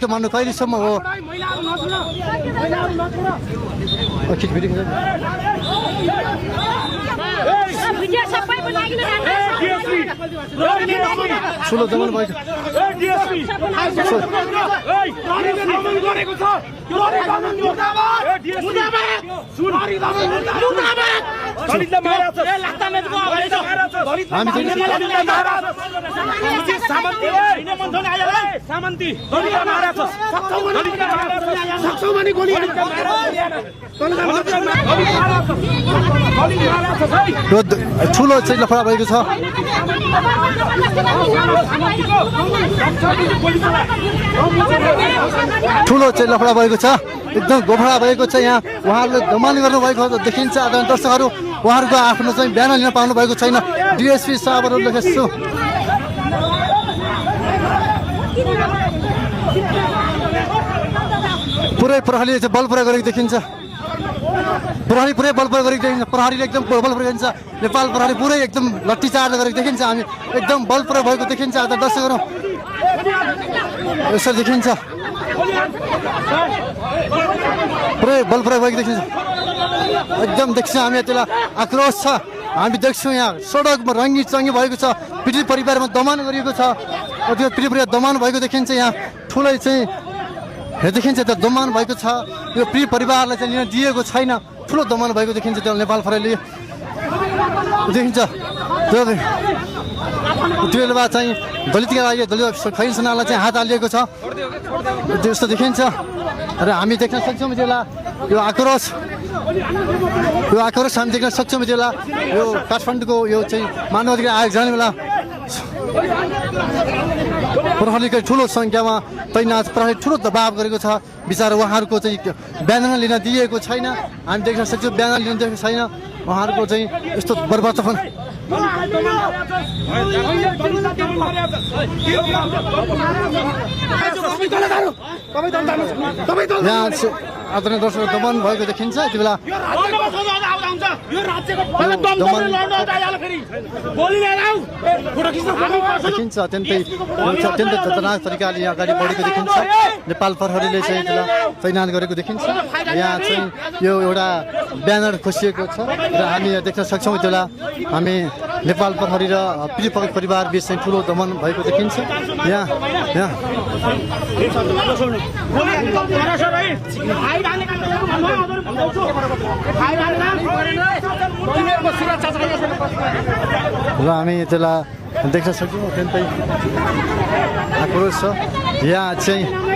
यसको मान्नु कहिलेसम्म हो ठुलो दमन भएको ठुलो चाहिँ लफडा भएको छ ठुलो चाहिँ लफडा भएको छ एकदम गोफडा भएको छ यहाँ उहाँहरूले दमन गर्नुभएको देखिन्छ दर्शकहरू उहाँहरूको आफ्नो चाहिँ बिहान लिन पाउनु भएको छैन डिएसपी साहबहरू लेखेछु पुरै प्रहरीले चाहिँ बल प्रयोग गरेको देखिन्छ प्रहरी पुरै बल प्रयोग गरेको देखिन्छ प्रहरीले एकदम बल प्रयोग गरिन्छ नेपाल प्रहरी पुरै एकदम लट्ठीचार्ज गरेको देखिन्छ हामी एकदम बल प्रयोग भएको देखिन्छ दर्शकहरू यसरी देखिन्छ पुरै बल प्रयोग भएको देखिन्छ एकदम देख्छौँ हामी त्यसलाई आक्रोश छ हामी देख्छौँ यहाँ सडकमा रङ्गी चङ्गी भएको छ पीडित परिवारमा दमन गरिएको छ त्यो पीडित परिवार दमन भएको देखिन्छ यहाँ ठुलै चाहिँ देखिन्छ त्यो दमन भएको छ यो पीडित परिवारलाई चाहिँ लिन दिएको छैन ठुलो दमन भएको देखिन्छ त्यो नेपाल प्रहरीले देखिन्छ त्यो बेला चाहिँ दलितका लागि दलित खैरसनालाई चाहिँ हात हालिएको छ त्यस्तो देखिन्छ र हामी देख्न सक्छौँ त्यसलाई यो आक्रोश हामी देख्न सक्छौँ त्यसलाई यो काठमाडौँको यो चाहिँ मानव अधिकार आयोग जाने बेला प्रहरीको ठुलो सङ्ख्यामा तैनाथ प्रहरी ठुलो दबाव गरेको छ बिचरा उहाँहरूको चाहिँ बिहान लिन दिएको छैन हामी देख्न सक्छौँ बिहान लिन दिएको छैन उहाँहरूको चाहिँ यस्तो बर्बादपन यहाँ आदरणीय दर्शक दमन भएको देखिन्छ यति बेला देखिन्छ अत्यन्तै खतरनाक तरिकाले यहाँ अगाडि बढेको देखिन्छ नेपाल प्रहरीले चाहिँ त्यसलाई तैनात गरेको देखिन्छ यहाँ चाहिँ यो एउटा ब्यानर खोसिएको छ र हामी देख्न सक्छौँ त्यसलाई हामी नेपाल प्रहरी र पीडित परिवार बीच चाहिँ ठुलो दमन भएको देखिन्छ यहाँ र हामी त्यसलाई देख्न सक्छौँ अत्यन्तै आक्रोश छ यहाँ चाहिँ